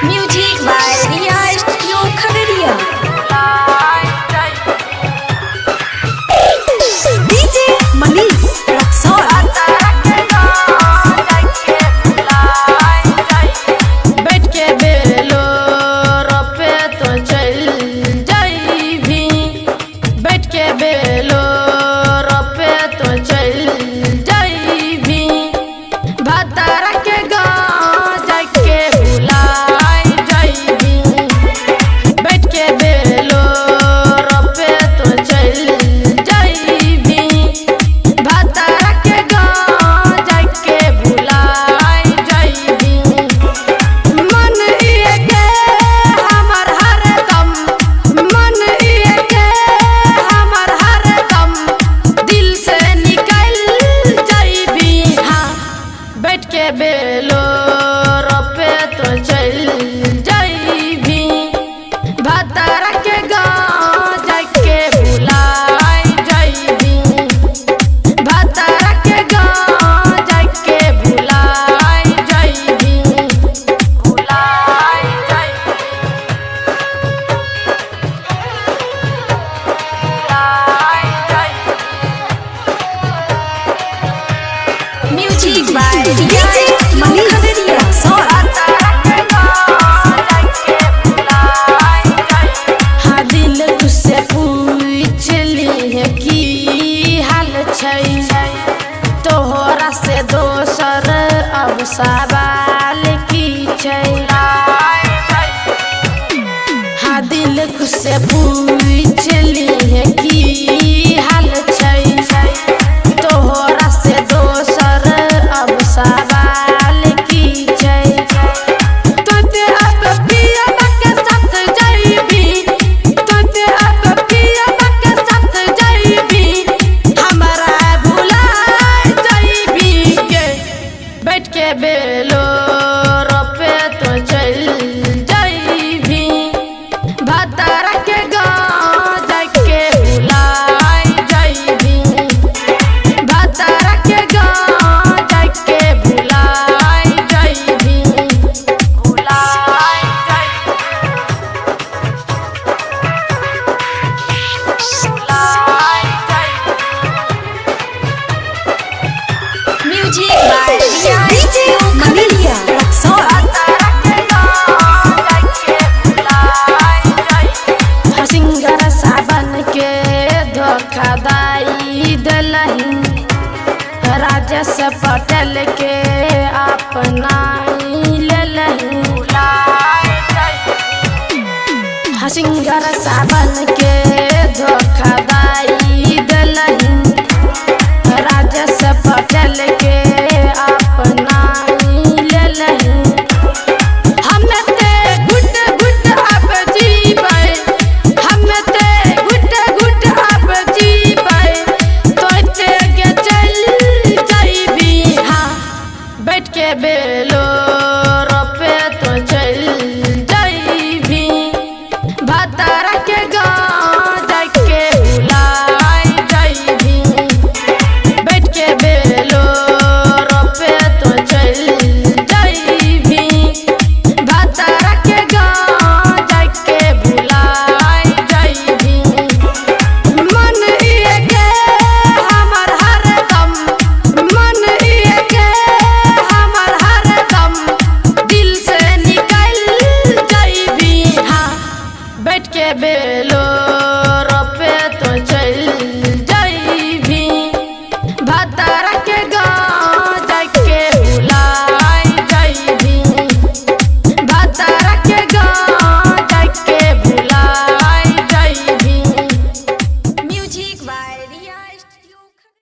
Music by Riya studio Khagaria. DJ Manish Raxaul. बैठ के बेलो रोपे तो चल जाइबी, बैठ के बेलो रोपे तो चल जाइबी, भतारा के गाँव जाके भुलाई जाइबी। बैठ के बेलो रोपे तो चल जाइबी, भतारा के गाँव जाके भुलाई जाइबी। मन इए के हमर हरदम, मन इए के हमर हरदम, दिल से निकल जाइबी। हाँ, बैठ के बेलो रोपे तो चल जाइबी, भतारा के गाँव जाके भुलाई जाइबी। भतारा के गाँव जाके भुलाई जाइबी, भुलाई जाइबी, भुलाई जाइबी। Music by Riya studio Khagaria. हाँ, दिल तुझसे पूछ ली है की हाल छै, तोहरा से दोसर अब सवाल की छै। हाँ, दिल तुझसे पूछ ली है की हाल छै, तोहरा से दोसर अब सवाल की छै। तोते अब पियबा के साथ जाइबी, तोते अब पियबा के साथ जाइबी, हमरा भुलाय जाइबी के। बैठ के बेलो रोपे तो चल जाइबी, भतारा के गाँव जाके भुलाय जाइबी। भतारा के गाँव जाके भुलाय जाइबी, भुलाय जाइबी, भुलाय जाइबी। Music by Riya studio Khagaria. Singer सावन के धोखा दाई दलही, राजेश पटेल के अपनाई लेलही। सिंगर सावन के धोखा